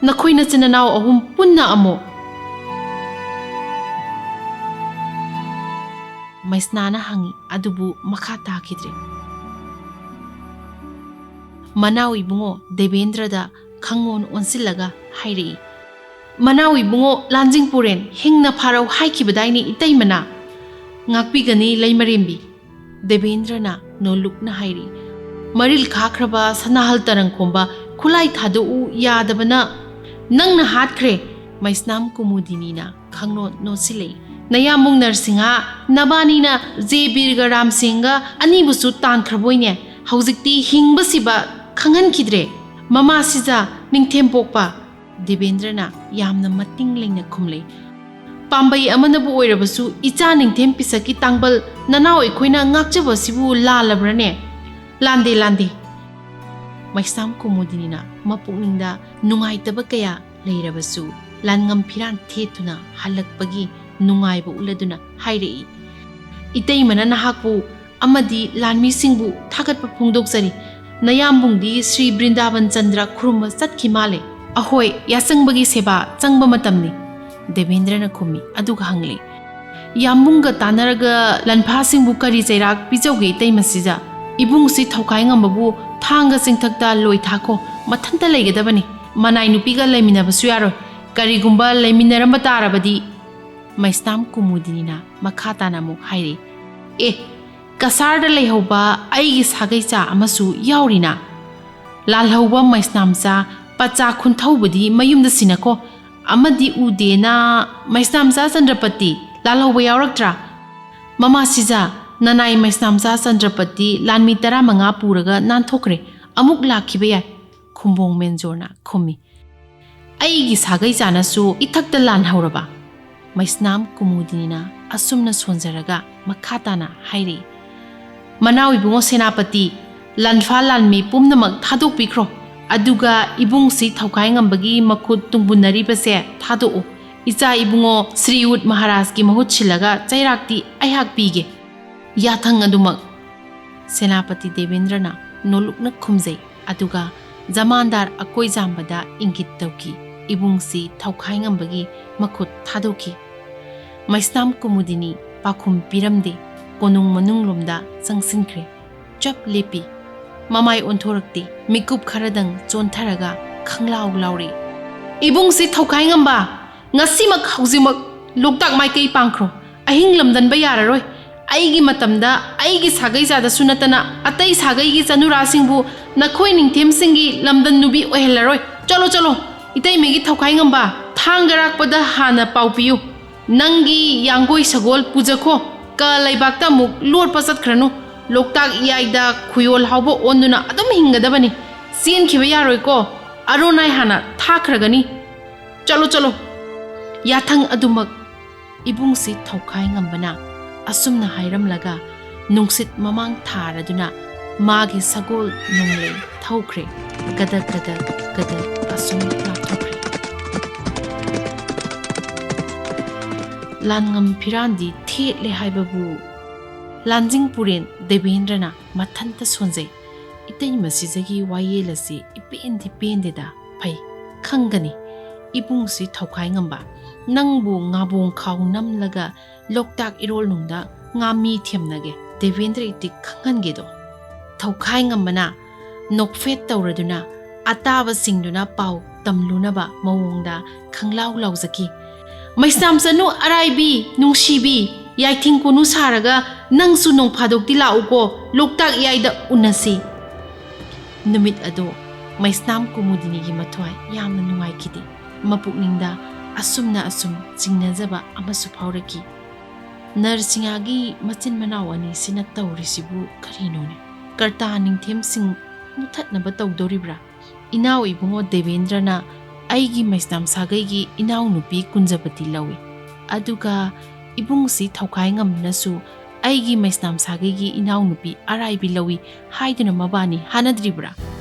ꯅꯈꯣꯏ ꯅꯆꯤꯟ ꯅꯅꯥꯎ ꯑꯍꯨꯝ ꯄꯨꯟꯅ ꯑꯃꯨꯛ?" ꯃꯩꯁꯅꯥꯅ ꯍꯪꯉꯤ, ꯑꯗꯨꯕꯨ ꯃꯈꯥ ꯇꯥꯈꯤꯗ꯭ꯔꯦ꯫ ꯃꯅꯥꯎ ꯏꯕꯨꯡꯉꯣ ꯗꯦꯕꯦꯟꯗ꯭ꯔꯗ ꯈꯪꯑꯣꯟ ꯑꯣꯟꯁꯤꯜꯂꯒ ꯍꯥꯏꯔꯛꯏ, "ꯃꯅꯥꯎ ꯏꯕꯨꯡꯉꯣ ꯂꯥꯟꯖꯤꯡꯄꯨꯔꯦꯟ ꯍꯤꯡꯅ ꯐꯥꯔꯧ ꯍꯥꯏꯈꯤꯕꯗꯥꯏꯅꯦ ꯏꯇꯩꯃꯅ?" "ꯉꯥꯛꯄꯤꯒꯅꯤ ꯂꯩꯃꯔꯦꯝꯕꯤ," ꯗꯦꯕꯦꯟꯗ꯭ꯔꯅ ꯅꯣꯜꯂꯨꯛꯅ ꯍꯥꯏꯔꯤ꯫ "ꯃꯔꯤꯜ ꯈꯥꯈ꯭ꯔꯕ ꯁꯅꯥꯍꯜ ꯇꯔꯪꯈꯣꯝꯕ ꯈꯨꯠꯂꯥꯏ ꯊꯥꯗꯣꯛꯎ ꯌꯥꯗꯕꯅ ꯅꯪꯅ ꯍꯥꯠꯈ꯭ꯔꯦ!" ꯃꯩꯁꯅꯥꯝ ꯀꯨꯃꯨꯗꯤꯅꯤꯅ ꯈꯪꯅꯣꯠ ꯅꯣꯠꯁꯤꯜꯂꯛꯏ꯫ "ꯅꯌꯥꯝꯕꯨꯡ ꯅꯔꯁꯤꯡꯍ, ꯅꯕꯥꯅꯤꯅ ꯖꯦ ꯕꯤꯔꯒ ꯔꯥꯝꯁꯤꯡꯒ ꯑꯅꯤꯕꯨꯁꯨ ꯇꯥꯟꯈ꯭ꯔꯕꯣꯏꯅꯦ? ꯍꯧꯖꯤꯛꯇꯤ ꯍꯤꯡꯕ ꯁꯤꯕ ꯈꯪꯍꯟꯈꯤꯗ꯭ꯔꯦ꯫ ꯃꯃꯥ ꯁꯤꯖ, ꯅꯤꯡꯊꯦꯝ ꯄꯣꯛꯄ!" ꯗꯦꯕꯦꯟꯗ꯭ꯔꯅ ꯌꯥꯝꯅ ꯃꯇꯤꯡ ꯂꯩꯅ ꯈꯨꯝꯂꯩ꯫ "ꯄꯥꯝꯕꯩ ꯑꯃꯅꯕꯨ ꯑꯣꯏꯔꯕꯁꯨ ꯏꯆꯥ ꯅꯤꯡꯊꯦꯝ ꯄꯤꯁꯛꯀꯤ ꯇꯥꯡꯕꯜ ꯅꯅꯥꯎ ꯑꯩꯈꯣꯏꯅ ꯉꯥꯛꯆꯕꯁꯤꯕꯨ ꯂꯥꯜꯂꯕ꯭ꯔꯅꯦ?" "ꯂꯥꯟꯗꯦ, ꯂꯥꯟꯗꯦ!" ꯃꯩꯁꯅꯥꯝ ꯀꯨꯃꯨꯗꯤꯅꯤꯅ ꯃꯄꯨꯛꯅꯤꯡꯗ ꯅꯨꯡꯉꯥꯏꯇꯕ ꯀꯌꯥ ꯂꯩꯔꯕꯁꯨ ꯂꯥꯟꯉꯝ ꯐꯤꯔꯥꯟ ꯊꯦꯠꯇꯨꯅ ꯍꯜꯂꯛꯄꯒꯤ ꯅꯨꯡꯉꯥꯏꯕ ꯎꯠꯂꯗꯨꯅ ꯍꯥꯏꯔꯛꯏ, "ꯏꯇꯩꯃꯅ ꯅꯍꯥꯛꯄꯨ ꯑꯃꯗꯤ ꯂꯥꯟꯃꯤꯁꯤꯡꯕꯨ ꯊꯥꯒꯠꯄ ꯐꯣꯡꯗꯣꯛꯆꯔꯤ꯫ ꯅꯌꯥꯝꯕꯨꯡꯗꯤ ꯁ꯭ꯔꯤ ꯕ꯭ꯔꯤꯟꯗꯥꯕꯟ ꯆꯟꯗ꯭ꯔ ꯈꯨꯔꯨꯝꯕ ꯆꯠꯈꯤ ꯃꯥꯜꯂꯦ꯫" "ꯑꯍꯣꯏ, ꯌꯥꯆꯪꯕꯒꯤ ꯁꯦꯕꯥ ꯆꯪꯕ ꯃꯇꯝꯅꯤ," ꯗꯦꯕꯦꯟꯗ꯭ꯔꯅ ꯈꯨꯝꯃꯤ꯫ ꯑꯗꯨꯒ ꯍꯪꯂꯤ, "ꯌꯥꯝꯕꯨꯡꯒ ꯇꯥꯟꯅꯔꯒ ꯂꯟꯐꯥꯁꯤꯡꯕꯨ ꯀꯔꯤ ꯆꯩꯔꯥꯛ ꯄꯤꯖꯧꯒꯦ ꯏꯇꯩꯃ ꯁꯤꯖ? ꯏꯕꯨꯡꯁꯤ ꯊꯧꯈꯥꯏ ꯉꯝꯕꯕꯨ ꯊꯥꯡꯒ ꯆꯤꯡꯊꯛꯇ ꯂꯣꯏ ꯊꯥꯈꯣ, ꯃꯊꯟꯇ ꯂꯩꯒꯗꯕꯅꯤ꯫ ꯃꯅꯥꯏ ꯅꯨꯄꯤꯒ ꯂꯩꯃꯤꯟꯅꯕꯁꯨ ꯌꯥꯔꯣꯏ꯫ ꯀꯔꯤꯒꯨꯝꯕ ꯂꯩꯃꯤꯟꯅꯔꯝꯕ ꯇꯥꯔꯕꯗꯤ," ꯃꯩꯁꯅꯥꯝ ꯀꯨꯃꯨꯗꯤꯅꯤꯅ ꯃꯈꯥ ꯇꯥꯅ ꯑꯃꯨꯛ ꯍꯥꯏꯔꯤ, "ꯑꯦ, ꯀꯁꯥꯔꯗ ꯂꯩꯍꯧꯕ ꯑꯩꯒꯤ ꯁꯥꯒꯩꯆꯥ ꯑꯃꯁꯨ ꯌꯥꯎꯔꯤꯅ꯫ ꯂꯥꯜꯍꯧꯕ ꯃꯩꯁꯅꯥꯝꯆꯥ ꯄꯆꯥ ꯈꯨꯟꯊꯧꯕꯗꯤ ꯃꯌꯨꯝꯗ ꯁꯤꯟꯅꯈꯣ꯫ ꯑꯃꯗꯤ ꯎꯗꯦꯅ ꯃꯩꯁꯅꯥꯝꯆꯥ ꯆꯟꯗ꯭ꯔꯄꯇꯤ ꯂꯥꯜꯍꯧꯕ ꯌꯥꯎꯔꯛꯇ꯭ꯔꯥ? ꯃꯃꯥ ꯁꯤꯖ, "ꯅꯅꯥꯏ ꯃꯩꯁꯅꯥꯝꯆꯥ ꯆꯟꯗ꯭ꯔꯄꯇꯤ ꯂꯥꯟꯃꯤ ꯇꯔꯥꯃꯉꯥ ꯄꯨꯔꯒ ꯅꯥꯟꯊꯣꯛꯈ꯭ꯔꯦ, ꯑꯃꯨꯛ ꯂꯥꯛꯈꯤꯕ ꯌꯥꯏ", ꯈꯨꯝꯕꯣꯡ ꯃꯦꯟꯖꯣꯔꯅ ꯈꯨꯝꯃꯤ꯫ "ꯑꯩꯒꯤ ꯁꯥꯒꯩ ꯆꯥꯅꯁꯨ ꯏꯊꯛꯇ ꯂꯥꯟ ꯍꯧꯔꯕ?" ꯃꯩꯁꯅꯥꯝ ꯀꯨꯃꯨꯗꯤꯅꯤꯅ ꯑꯁꯨꯝꯅ ꯁꯣꯟꯖꯔꯒ ꯃꯈꯥ ꯇꯥꯅ ꯍꯥꯏꯔꯛꯏ, "ꯃꯅꯥꯎ ꯏꯕꯨꯡꯉꯣ ꯁꯦꯅꯥꯄꯇꯤ, ꯂꯥꯟꯐꯥ ꯂꯥꯟꯃꯤ ꯄꯨꯝꯅꯃꯛ ꯊꯥꯗꯣꯛꯄꯤꯈ꯭ꯔꯣ, ꯑꯗꯨꯒ ꯏꯕꯨꯡꯁꯤ ꯊꯧꯈꯥꯏ ꯉꯝꯕꯒꯤ ꯃꯈꯨꯠ ꯇꯨꯡꯕꯨꯟꯅꯔꯤꯕꯁꯦ ꯊꯥꯗꯣꯛꯎ꯫ ꯏꯆꯥ ꯏꯕꯨꯡꯉꯣ ꯁ꯭ꯔꯤꯌꯨꯠ ꯃꯍꯥꯔꯥꯖꯀꯤ ꯃꯍꯨꯠ ꯁꯤꯜꯂꯒ ꯆꯩꯔꯥꯛꯇꯤ ꯑꯩꯍꯥꯛ ꯄꯤꯒꯦ", ꯌꯥꯊꯪ ꯑꯗꯨꯃꯛ꯫ ꯁꯦꯅꯥꯄꯇꯤ ꯗꯦꯕꯦꯟꯗ꯭ꯔꯅ ꯅꯣꯂꯨꯛꯅ ꯈꯨꯝꯖꯩ, ꯑꯗꯨꯒ ꯖꯃꯥꯟꯗꯥꯔ ꯑꯀꯣꯏꯖꯥꯝꯕꯗ ꯏꯪꯒꯤꯠ ꯇꯧꯈꯤ꯫ ꯏꯕꯨꯡꯁꯤ ꯊꯧꯈꯥꯏ ꯉꯝꯕꯒꯤ ꯃꯈꯨꯠ ꯊꯥꯗꯣꯛꯈꯤ꯫ ꯃꯩꯁꯅꯥꯝ ꯀꯨꯃꯨꯗꯤꯅꯤ ꯄꯥꯎꯈꯨꯝ ꯄꯤꯔꯝꯗꯦ, ꯀꯣꯅꯨꯡ ꯃꯅꯨꯡꯂꯣꯝꯗ ꯆꯪꯁꯤꯟꯈ꯭ꯔꯦ꯫ ꯆꯞ ꯂꯦꯞꯄꯤ꯫ ꯃꯃꯥꯏ ꯑꯣꯟꯊꯣꯔꯛꯇꯦ꯫ ꯃꯤꯀꯨꯞ ꯈꯔꯗꯪ ꯆꯣꯟꯊꯔꯒ ꯈꯪꯂꯥꯎ ꯂꯥꯎꯔꯤ꯫ "ꯏꯕꯨꯡꯁꯤ ꯊꯧꯈꯥꯏ ꯉꯝꯕ, ꯉꯁꯤꯃꯛ ꯍꯧꯖꯤꯛꯃꯛ ꯂꯣꯛꯇꯥꯛ ꯃꯥꯏꯀꯩ ꯄꯥꯡꯈ꯭ꯔꯣ꯫ ꯑꯍꯤꯡ ꯂꯝꯗꯟꯕ ꯌꯥꯔꯔꯣꯏ꯫ ꯑꯩꯒꯤ ꯃꯇꯝꯗ ꯑꯩꯒꯤ ꯁꯥꯒꯩ ꯆꯥꯗꯁꯨ ꯅꯠꯇꯅ ꯑꯇꯩ ꯁꯥꯒꯩꯒꯤ ꯆꯅꯨꯔꯥꯁꯤꯡꯕꯨ ꯅꯈꯣꯏ ꯅꯤꯡꯊꯦꯝꯁꯤꯡꯒꯤ ꯂꯝꯗꯟ ꯅꯨꯄꯤ ꯑꯣꯏꯍꯜꯂꯔꯣꯏ꯫ ꯆꯠꯂꯣ, ꯆꯠꯂꯣ, ꯏꯇꯩꯃꯒꯤ ꯊꯧꯈꯥꯏ ꯉꯝꯕ꯫ ꯊꯥꯡꯒ ꯔꯥꯛꯄꯗ ꯍꯥꯟꯅ ꯄꯥꯎ ꯄꯤꯌꯨ꯫ ꯅꯪꯒꯤ ꯌꯥꯡꯒꯣꯏ ꯁꯒꯣꯜ ꯄꯨꯖꯈꯣ꯫ ꯀ ꯂꯩꯕꯥꯛꯇ ꯑꯃꯨꯛ ꯂꯣꯠꯄ ꯆꯠꯈ꯭ꯔꯅꯨ꯫ ꯂꯣꯛꯇꯥꯛ ꯏꯌꯥꯏꯗ ꯈꯨꯌꯣꯜ ꯍꯥꯎꯕ ꯑꯣꯟꯗꯨꯅ ꯑꯗꯨꯝ ꯍꯤꯡꯒꯗꯕꯅꯤ꯫ ꯆꯦꯟꯈꯤꯕ ꯌꯥꯔꯣꯏꯀꯣ꯫ ꯑꯔꯣꯅꯥꯏ ꯍꯥꯟꯅ ꯊꯥꯈ꯭ꯔꯒꯅꯤ꯫ ꯆꯠꯂꯣ, ꯆꯠꯂꯣ꯫ ꯌꯥꯊꯪ ꯑꯗꯨꯃꯛ ꯏꯕꯨꯡꯁꯤ ꯊꯧꯈꯥꯏ ꯉꯝꯕꯅ ꯑꯁꯨꯝꯅ ꯍꯥꯏꯔꯝꯂꯒ ꯅꯨꯡꯁꯤꯠ ꯃꯃꯥꯡ ꯊꯥꯔꯗꯨꯅ ꯃꯥꯒꯤ ꯁꯒꯣꯜ ꯅꯣꯡꯂꯩ ꯊꯧꯈ꯭ꯔꯦ꯫ ꯒꯗꯛ ꯒꯗꯛ ꯒꯗꯛ ꯑꯁꯨꯝ ꯂꯥꯞꯊꯣꯛꯈ꯭ꯔꯦ꯫ ꯂꯥꯟꯉꯝ ꯐꯤꯔꯥꯟꯗꯤ ꯊꯦꯠꯂꯦ ꯍꯥꯏꯕꯕꯨ꯫ ꯂꯥꯟꯖꯤꯡ ꯄꯨꯔꯦꯟ ꯗꯦꯕꯦꯟꯗ꯭ꯔꯅ ꯃꯊꯟꯇ ꯁꯣꯟꯖꯩ꯫ ꯏꯇꯩꯃ ꯁꯤꯖꯒꯤ ꯋꯥꯌꯦꯜ ꯑꯁꯤ ꯏꯄꯦꯟꯗꯤ ꯄꯦꯟꯗꯦꯗ꯫ ꯐꯩ, ꯈꯪꯒꯅꯤ꯫ ꯏꯕꯨꯡꯁꯤ ꯊꯧꯈꯥꯏ ꯉꯝꯕ, ꯅꯪꯕꯨ ꯉꯥꯕꯣꯡ ꯈꯥꯎ ꯅꯝꯂꯒ ꯂꯣꯛꯇꯥꯛ ꯏꯔꯣꯜꯅꯨꯡꯗ ꯉꯥꯃꯤ ꯊꯦꯝꯅꯒꯦ꯫ ꯗꯦꯕꯦꯟꯗ꯭ꯔ ꯏꯇꯤꯛ ꯈꯪꯍꯟꯒꯦꯗꯣ꯫ ꯊꯧꯈꯥꯏ ꯉꯝꯕꯅ ꯅꯣꯛꯐꯦꯠ ꯇꯧꯔꯗꯨꯅ ꯑꯇꯥꯕꯁꯤꯡꯗꯨꯅ ꯄꯥꯎ ꯇꯝꯂꯨꯅꯕ ꯃꯑꯣꯡꯗ ꯈꯪꯂꯥꯎ ꯂꯥꯎꯖꯈꯤ꯫ "ꯃꯩꯁꯅꯥꯝ ꯆꯅꯨ ꯑꯔꯥꯏꯕꯤ, ꯅꯨꯡꯁꯤꯕꯤ, ꯌꯥꯏꯊꯤꯡ ꯀꯣꯅꯨ ꯁꯥꯔꯒ ꯅꯪꯁꯨ ꯅꯣꯡ ꯐꯥꯗꯣꯛꯇꯤ ꯂꯥꯛꯎꯀꯣ, ꯂꯣꯛꯇꯥꯛ ꯏꯌꯥꯏꯗ ꯎꯅꯁꯤ"꯫ ꯅꯨꯃꯤꯠ ꯑꯗꯨ ꯃꯩꯁꯅꯥꯝ ꯀꯨꯃꯨꯗꯤꯅꯤꯒꯤ ꯃꯊ꯭ꯋꯥꯏ ꯌꯥꯝꯅ ꯅꯨꯡꯉꯥꯏꯈꯤꯗꯦ꯫ ꯃꯄꯨꯛꯅꯤꯡꯗ ꯑꯁꯨꯝꯅ ꯑꯁꯨꯝ ꯆꯤꯡꯅꯖꯕ ꯑꯃꯁꯨ ꯐꯥꯎꯔꯛꯈꯤ꯫ ꯅꯔꯁꯤꯡꯍꯥꯒꯤ ꯃꯆꯤꯟ ꯃꯅꯥꯎ ꯑꯅꯤꯁꯤꯅ ꯇꯧꯔꯤꯁꯤꯕꯨ ꯀꯔꯤꯅꯣꯅꯦ? ꯀꯔꯇꯥ ꯅꯤꯡꯊꯦꯝꯁꯤꯡ ꯃꯨꯊꯠꯅꯕ ꯇꯧꯗꯣꯔꯤꯕ꯭ꯔꯥ? ꯏꯅꯥꯎ ꯏꯕꯨꯡꯉꯣ ꯗꯦꯕꯦꯟꯗ꯭ꯔꯅ ꯑꯩꯒꯤ ꯃꯩꯁꯅꯥꯝ ꯁꯥꯒꯩꯒꯤ ꯏꯅꯥꯎꯅꯨꯄꯤ ꯀꯨꯟꯖꯕꯇꯤ ꯂꯧꯏ, ꯑꯗꯨꯒ ꯏꯕꯨꯡꯁꯤ ꯊꯧꯈꯥꯏ ꯉꯝꯅꯁꯨ ꯑꯩꯒꯤ ꯃꯩꯁꯅꯥꯝ ꯁꯥꯒꯩꯒꯤ ꯏꯅꯥꯎꯅꯨꯄꯤ ꯑꯔꯥꯏꯕꯤ ꯂꯧꯏ ꯍꯥꯏꯗꯨꯅ ꯃꯕꯥꯅꯤ ꯍꯥꯟꯅꯗ꯭ꯔꯤꯕ꯭ꯔꯥ?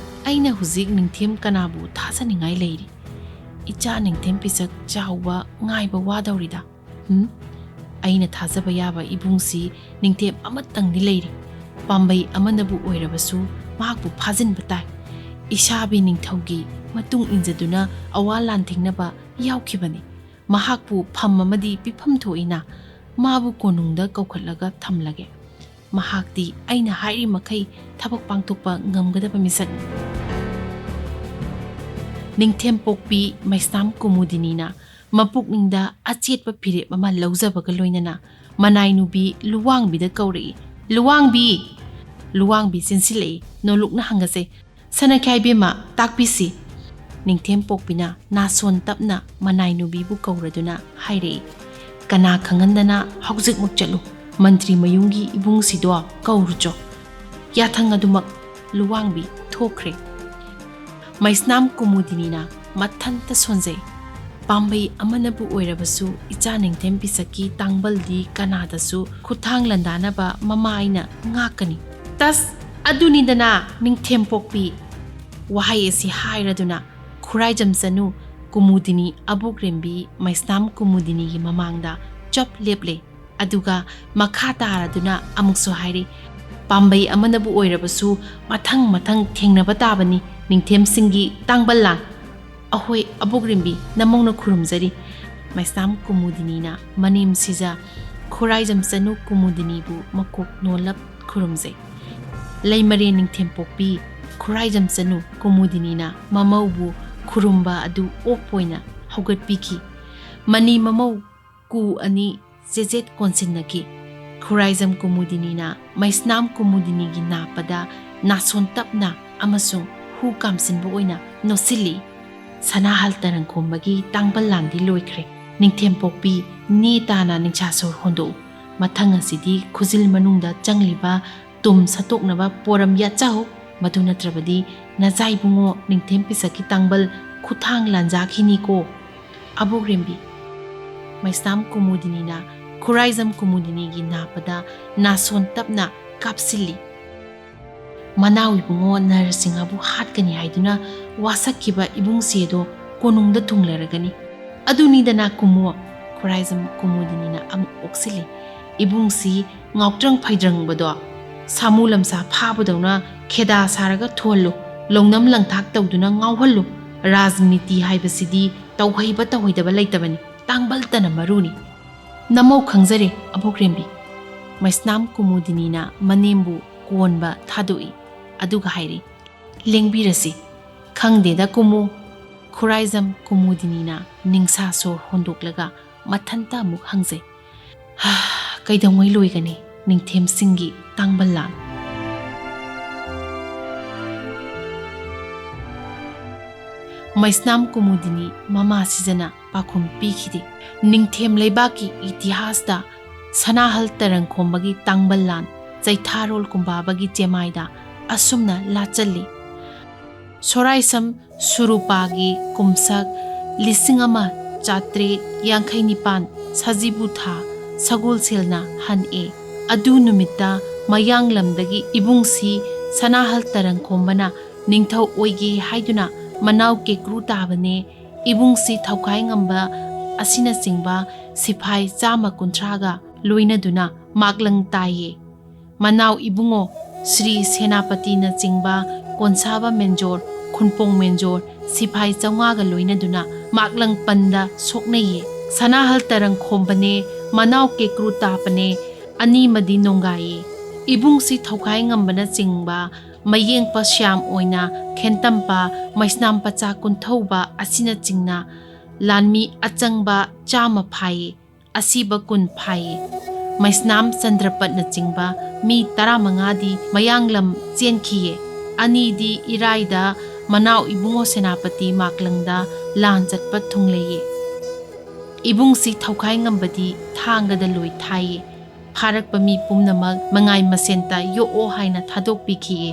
ꯑꯩꯅ ꯍꯧꯖꯤꯛ ꯅꯤꯡꯊꯦꯝ ꯀꯅꯥꯕꯨ ꯊꯥꯖꯅꯤꯡꯉꯥꯏ ꯂꯩꯔꯤ? ꯏꯆꯥ ꯅꯤꯡꯊꯦꯝ ꯄꯤꯁꯛ ꯆꯥꯎꯕ ꯉꯥꯏꯕ ꯋꯥꯗꯧꯔꯤꯗ꯫ ꯎꯝ? ꯑꯩꯅ ꯊꯥꯖꯕ ꯌꯥꯕ ꯏꯕꯨꯡꯁꯤ ꯅꯤꯡꯊꯦꯝ ꯑꯃꯇꯪꯗꯤ ꯂꯩꯔꯤ꯫ ꯄꯥꯝꯕꯩ ꯑꯃꯅꯕꯨ ꯑꯣꯏꯔꯕꯁꯨ ꯃꯍꯥꯛꯄꯨ ꯐꯥꯖꯤꯟꯕ ꯇꯥꯏ꯫ ꯏꯁꯥꯕꯤ ꯅꯤꯡꯊꯧꯒꯤ ꯃꯇꯨꯡ ꯏꯟꯖꯗꯨꯅ ꯑꯋꯥ ꯂꯥꯟꯊꯦꯡꯅꯕ ꯌꯥꯎꯈꯤꯕꯅꯤ꯫ ꯃꯍꯥꯛꯄꯨ ꯐꯝ ꯑꯃꯗꯤ ꯄꯤꯐꯝ ꯊꯣꯛꯏꯅ, ꯃꯥꯕꯨ ꯀꯣꯅꯨꯡꯗ ꯀꯧꯈꯠꯂꯒ ꯊꯝꯂꯒꯦ꯫ ꯃꯍꯥꯛꯇꯤ ꯑꯩꯅ ꯍꯥꯏꯔꯤ ꯃꯈꯩ ꯊꯕꯛ ꯄꯥꯡꯊꯣꯛꯄ ꯉꯝꯒꯗꯕ ꯃꯤꯁꯛꯅꯤ꯫ ꯅꯤꯡꯊꯦꯝꯄꯣꯛꯄꯤ ꯃꯩꯁꯅꯥꯝ ꯀꯨꯃꯨꯗꯤꯅꯤꯅ ꯃꯄꯨꯛꯅꯤꯡꯗ ꯑꯆꯦꯠꯄ ꯐꯤꯔꯦꯞ ꯑꯃ ꯂꯧꯖꯕꯒ ꯂꯣꯏꯅꯅ ꯃꯅꯥꯏꯅꯨꯕꯤ ꯂꯨꯋꯥꯡꯕꯤꯗ ꯀꯧꯔꯛꯏ꯫ "ꯂꯨꯋꯥꯡꯕꯤ!" ꯂꯨꯋꯥꯡꯕꯤ ꯆꯦꯟꯁꯤꯜꯂꯛꯏ꯫ ꯅꯣꯂꯨꯛꯅ ꯍꯪꯒꯁꯦ, "ꯁꯅꯥꯈ꯭ꯌꯥꯏ ꯏꯕꯦꯝꯃ, ꯇꯥꯛꯄꯤꯁꯤ꯫" ꯅꯤꯡꯊꯦꯝꯄꯣꯛꯄꯤꯅ ꯅꯥꯁꯣꯟ ꯇꯞꯅ ꯃꯅꯥꯏꯅꯨꯕꯤꯕꯨ ꯀꯧꯔꯗꯨꯅ ꯍꯥꯏꯔꯛꯏ, "ꯀꯅꯥ ꯈꯪꯍꯟꯗꯅ ꯍꯧꯖꯤꯛꯃꯛ ꯆꯠꯂꯨ, ꯃꯟꯇ꯭ꯔꯤ ꯃꯌꯨꯝꯒꯤ ꯏꯕꯨꯡꯁꯤꯗꯣ ꯀꯧꯔꯨꯆꯣ꯫" ꯌꯥꯊꯪ ꯑꯗꯨꯃꯛ ꯂꯨꯋꯥꯡꯕꯤ ꯊꯣꯛꯈ꯭ꯔꯦ꯫ ꯃꯩꯁꯅꯥꯝ ꯀꯨꯃꯨꯗꯤꯅꯤꯅ ꯃꯊꯟꯇ ꯁꯣꯟꯖꯩ꯫ ꯄꯥꯝꯕꯩ ꯑꯃꯅꯕꯨ ꯑꯣꯏꯔꯕꯁꯨ ꯏꯆꯥ ꯅꯤꯡꯊꯦꯝ ꯄꯤꯁꯛꯀꯤ ꯇꯥꯡꯕꯜꯗꯤ ꯀꯅꯥꯗꯁꯨ ꯈꯨꯠꯊꯥꯡ ꯂꯟꯗꯥꯅꯕ ꯃꯃꯥ ꯑꯩꯅ ꯉꯥꯛꯀꯅꯤ꯫ "ꯇꯁ, ꯑꯗꯨꯅꯤꯗꯅ ꯅꯤꯡꯊꯦꯝꯄꯣꯛꯄꯤ!" ꯋꯥꯍꯩ ꯑꯁꯤ ꯍꯥꯏꯔꯗꯨꯅ ꯈꯨꯔꯥꯏꯖꯝ ꯆꯅꯨ ꯀꯨꯃꯨꯗꯤꯅꯤ ꯑꯕꯣꯛꯔꯦꯝꯕꯤ ꯃꯩꯁꯅꯥꯝ ꯀꯨꯃꯨꯗꯤꯅꯤꯒꯤ ꯃꯃꯥꯡꯗ ꯆꯞ ꯂꯦꯞꯂꯦ꯫ ꯑꯗꯨꯒ ꯃꯈꯥ ꯇꯥꯔꯗꯨꯅ ꯑꯃꯨꯛꯁꯨ ꯍꯥꯏꯔꯤ, "ꯄꯥꯝꯕꯩ ꯑꯃꯅꯕꯨ ꯑꯣꯏꯔꯕꯁꯨ ꯃꯊꯪ ꯃꯊꯪ ꯊꯦꯡꯅꯕ ꯇꯥꯕꯅꯤ ꯅꯤꯡꯊꯦꯝꯁꯤꯡꯒꯤ ꯇꯥꯡꯕꯜ ꯂꯥꯟ꯫" "ꯑꯍꯣꯏ, ꯑꯕꯣꯛꯔꯦꯝꯕꯤ, ꯅꯃꯧꯅ ꯈꯨꯔꯨꯝꯖꯔꯤ꯫" ꯃꯩꯁꯅꯥꯝ ꯀꯨꯃꯨꯗꯤꯅꯤꯅ ꯃꯅꯦꯝ ꯁꯤꯖ ꯈꯨꯔꯥꯏꯖꯝ ꯆꯅꯨ ꯀꯨꯃꯨꯗꯤꯅꯤꯕꯨ ꯃꯀꯣꯛ ꯅꯣꯜꯂꯞ ꯈꯨꯔꯨꯝꯖꯩ꯫ ꯂꯩꯃꯔꯦꯟ ꯅꯤꯡꯊꯦꯝꯄꯣꯛꯄꯤ ꯈꯨꯔꯥꯏꯖꯝ ꯆꯅꯨ ꯀꯨꯃꯨꯗꯤꯅꯤꯅ ꯃꯃꯧꯕꯨ ꯈꯨꯔꯨꯝꯕ ꯑꯗꯨ ꯑꯣꯛꯄ ꯑꯣꯏꯅ ꯍꯧꯒꯠꯄꯤꯈꯤ꯫ ꯃꯅꯤ ꯃꯃꯧ ꯀꯨ ꯑꯅꯤ ꯆꯦꯖꯦꯠ ꯀꯣꯟꯁꯤꯟꯅꯈꯤ꯫ ꯈꯨꯔꯥꯏꯖꯝ ꯀꯨꯃꯨꯗꯤꯅꯤꯅ ꯃꯩꯁꯅꯥꯝ ꯀꯨꯃꯨꯗꯤꯅꯤꯒꯤ ꯅꯥꯞꯄꯗ ꯅꯥꯁꯣꯟ ꯇꯞꯅ ꯑꯃꯁꯨꯡ ꯍꯨ ꯀꯥꯝꯁꯤꯟꯕ ꯑꯣꯏꯅ ꯅꯣꯠꯁꯤꯜꯂꯤ꯫ "ꯁꯅꯥꯍꯜ ꯇꯔꯪꯈꯣꯝꯕꯒꯤ ꯇꯥꯡꯕꯜ ꯂꯥꯟꯗꯤ ꯂꯣꯏꯈ꯭ꯔꯦ꯫ ꯅꯤꯡꯊꯦꯝꯄꯣꯛꯄꯤ, ꯅꯦ ꯇꯥꯅ ꯅꯤꯡꯁꯥ ꯁꯣꯔ ꯍꯣꯟꯗꯣꯛꯎ꯫ ꯃꯊꯪ ꯑꯁꯤꯗꯤ ꯈꯨꯖꯤꯜ ꯃꯅꯨꯡꯗ ꯆꯪꯂꯤꯕ ꯇꯨꯝ ꯁꯠꯇꯣꯛꯅꯕ ꯄꯣꯔꯝ ꯌꯥꯠꯆꯍꯧ꯫ ꯃꯗꯨ ꯅꯠꯇ꯭ꯔꯕꯗꯤ ꯅꯆꯥ ꯏꯕꯨꯡꯉꯣ ꯅꯤꯡꯊꯦꯝ ꯄꯤꯁꯛꯀꯤ ꯇꯥꯡꯕꯜ ꯈꯨꯊꯥꯡ ꯂꯥꯟꯖꯥꯈꯤꯅꯤꯀꯣ꯫ ꯑꯕꯣꯛ ꯔꯦꯝꯕꯤ, ꯃꯩꯁꯅꯥꯝ ꯀꯨꯃꯨꯗꯤꯅꯤꯅ ꯈꯨꯔꯥꯏꯖꯝ ꯀꯨꯃꯨꯗꯤꯅꯤꯒꯤ ꯅꯥꯞꯄꯗ ꯅꯥꯁꯣꯟ ꯇꯞꯅ ꯀꯥꯞꯁꯤꯜꯂꯤ꯫ ꯃꯅꯥꯎ ꯏꯕꯨꯡꯉꯣ ꯅꯔꯁꯤꯡꯍꯕꯨ ꯍꯥꯠꯀꯅꯤ ꯍꯥꯏꯗꯨꯅ ꯋꯥꯁꯛꯈꯤꯕ ꯏꯕꯨꯡꯁꯤ ꯑꯗꯣ ꯀꯣꯅꯨꯡꯗ ꯊꯨꯡꯂꯔꯒꯅꯤ꯫ ꯑꯗꯨꯅꯤꯗꯅ ꯀꯨꯝꯃꯣ, ꯈꯨꯔꯥꯏꯖꯝ ꯀꯨꯃꯨꯗꯤꯅꯤꯅ ꯑꯃꯨꯛ ꯑꯣꯛꯁꯤꯜꯂꯤ꯫ ꯏꯕꯨꯡꯁꯤ ꯉꯥꯎꯇ꯭ꯔꯪ ꯐꯩꯗ꯭ꯔꯪꯕꯗꯣ ꯁꯥꯃꯨ ꯂꯝꯁꯥ ꯐꯥꯕꯗꯧꯅ ꯈꯦꯗꯥ ꯁꯥꯔꯒ ꯊꯨꯍꯜꯂꯨ, ꯂꯧꯅꯝ ꯂꯪꯊꯥꯛ ꯇꯧꯗꯨꯅ ꯉꯥꯎꯍꯜꯂꯨ꯫ ꯔꯥꯖꯅꯤꯇꯤ ꯍꯥꯏꯕꯁꯤꯗꯤ ꯇꯧꯍꯩꯕ ꯇꯧꯍꯩꯗꯕ ꯂꯩꯇꯕꯅꯤ, ꯇꯥꯡꯕꯜꯇꯅ ꯃꯔꯨꯅꯤ꯫ ꯅꯃꯧ ꯈꯪꯖꯔꯦ, ꯑꯕꯣꯛ ꯔꯦꯝꯕꯤ꯫ ꯃꯩꯁꯅꯥꯝ ꯀꯨꯃꯨꯗꯤꯅꯤꯅ ꯃꯅꯦꯝꯕꯨ ꯀꯣꯟꯕ ꯊꯥꯗꯣꯛꯏ꯫ ꯑꯗꯨꯒ ꯍꯥꯏꯔꯤ, ꯂꯦꯡꯕꯤꯔꯁꯤ꯫ ꯈꯪꯗꯦꯗ ꯀꯨꯃꯨ꯫ ꯈꯨꯔꯥꯏꯖꯝ ꯀꯨꯃꯨꯗꯤꯅꯤꯅ ꯅꯤꯡꯁꯥ ꯁꯣꯔ ꯍꯣꯟꯗꯣꯛꯂꯒ ꯃꯊꯟꯇ ꯑꯃꯨꯛ ꯍꯪꯖꯩ, "ꯍꯥ, ꯀꯩꯗꯧꯉꯩ ꯂꯣꯏꯒꯅꯤ ꯅꯤꯡꯊꯦꯝꯁꯤꯡꯒꯤ ꯇꯥꯡꯕꯜ ꯂꯥꯟ?" ꯃꯩꯁꯅꯥꯝ ꯀꯨꯃꯨꯗꯤꯅꯤ ꯃꯃꯥ ꯁꯤꯖꯅ ꯄꯥꯎꯈꯨꯝ ꯄꯤꯈꯤꯗꯦ꯫ ꯅꯤꯡꯊꯦꯝ ꯂꯩꯕꯥꯛꯀꯤ ꯏꯇꯤꯍꯥꯁꯇ ꯁꯅꯥꯍꯜ ꯇꯔꯪꯈꯣꯝꯕꯒꯤ ꯇꯥꯡꯕꯜ ꯂꯥꯟ ꯆꯩꯊꯥꯔꯣꯜ ꯀꯨꯝꯕꯥꯕꯒꯤ ꯆꯦꯃꯥꯏꯗ ꯑꯁꯨꯝꯅ ꯂꯥꯆꯜꯂꯤ꯫ ꯁꯣꯔꯥꯏꯁꯝ ꯁꯨꯔꯨꯄꯥꯒꯤ ꯀꯨꯝꯁꯛ ꯂꯤꯁꯤꯡ ꯑꯃ ꯆꯥꯇ꯭ꯔꯦꯠ ꯌꯥꯡꯈꯩ ꯅꯤꯄꯥꯟ ꯁꯖꯤꯕꯨ ꯊꯥ ꯁꯒꯣꯜꯁꯦꯜꯅ ꯍꯟꯑꯦ꯫ ꯑꯗꯨ ꯅꯨꯃꯤꯠꯇ ꯃꯌꯥꯡꯂꯝꯗꯒꯤ ꯏꯕꯨꯡꯁꯤ ꯁꯅꯥꯍꯜ ꯇꯔꯪꯈꯣꯝꯕꯅ ꯅꯤꯡꯊꯧ ꯑꯣꯏꯒꯦ ꯍꯥꯏꯗꯨꯅ ꯃꯅꯥꯎ ꯀꯦꯀ꯭ꯔꯨ ꯇꯥꯕꯅꯦ꯫ ꯏꯕꯨꯡꯁꯤ ꯊꯧꯈꯥꯏ ꯉꯝꯕ ꯑꯁꯤꯅꯆꯤꯡꯕ ꯁꯤꯐꯥꯏ ꯆꯥꯝꯃ ꯀꯨꯟꯊ꯭ꯔꯥꯒ ꯂꯣꯏꯅꯗꯨꯅ ꯃꯥꯛꯂꯪ ꯇꯥꯏꯌꯦ꯫ ꯃꯅꯥꯎ ꯏꯕꯨꯡꯉꯣ ꯁ꯭ꯔꯤ ꯁꯦꯅꯥꯄꯇꯤꯅꯆꯤꯡꯕ ꯀꯣꯟꯁꯥꯕ ꯃꯦꯟꯖꯣꯔ, ꯈꯨꯟꯄꯣꯡ ꯃꯦꯟꯖꯣꯔ, ꯁꯤꯐꯥꯏ ꯆꯥꯝꯃꯉꯥꯒ ꯂꯣꯏꯅꯗꯨꯅ ꯃꯥꯛꯂꯪ ꯄꯟꯗ ꯁꯣꯛꯅꯩꯌꯦ꯫ ꯁꯅꯥꯍꯜ ꯇꯔꯪꯈꯣꯝꯕꯅꯦ, ꯃꯅꯥꯎ ꯀꯦꯀ꯭ꯔꯨ ꯇꯥꯄꯅꯦ, ꯑꯅꯤꯃꯗꯤ ꯅꯣꯡꯒꯥꯏꯌꯦ꯫ ꯏꯕꯨꯡꯁꯤ ꯊꯧꯈꯥꯏ ꯉꯝꯕꯅꯆꯤꯡꯕ ꯃꯌꯦꯡꯄ ꯁ꯭ꯌꯥꯝ ꯑꯣꯏꯅ ꯈꯦꯟꯇꯝꯄ ꯃꯩꯁꯅꯥꯝ ꯄꯆꯥ ꯀꯨꯟꯊꯧꯕ ꯑꯁꯤꯅꯆꯤꯡꯅ ꯂꯥꯟꯃꯤ ꯑꯆꯪꯕ ꯆꯥꯝꯃ ꯐꯥꯏꯌꯦ, ꯑꯁꯤꯕ ꯀꯨꯟ ꯐꯥꯏꯌꯦ꯫ ꯃꯩꯁꯅꯥꯝ ꯆꯟꯗ꯭ꯔꯄꯠꯅꯆꯤꯡꯕ ꯃꯤ ꯇꯔꯥꯃꯉꯥꯗꯤ ꯃꯌꯥꯡꯂꯝ ꯆꯦꯟꯈꯤꯌꯦ꯫ ꯑꯅꯤꯗꯤ ꯏꯔꯥꯏꯗ ꯃꯅꯥꯎ ꯏꯕꯨꯡꯉꯣ ꯁꯦꯅꯥꯄꯇꯤ ꯃꯥꯛꯂꯪꯗ ꯂꯥꯟ ꯆꯠꯄ ꯊꯨꯡꯂꯩꯌꯦ꯫ ꯏꯕꯨꯡꯁꯤ ꯊꯧꯈꯥꯏ ꯉꯝꯕꯗꯤ ꯊꯥꯡꯒꯗ ꯂꯣꯏ ꯊꯥꯏꯌꯦ꯫ ꯐꯥꯔꯛꯄ ꯃꯤ ꯄꯨꯝꯅꯃꯛ ꯃꯉꯥꯏ ꯃꯁꯦꯟꯇ ꯌꯣꯛꯑꯣ ꯍꯥꯏꯅ ꯊꯥꯗꯣꯛꯄꯤꯈꯤꯌꯦ꯫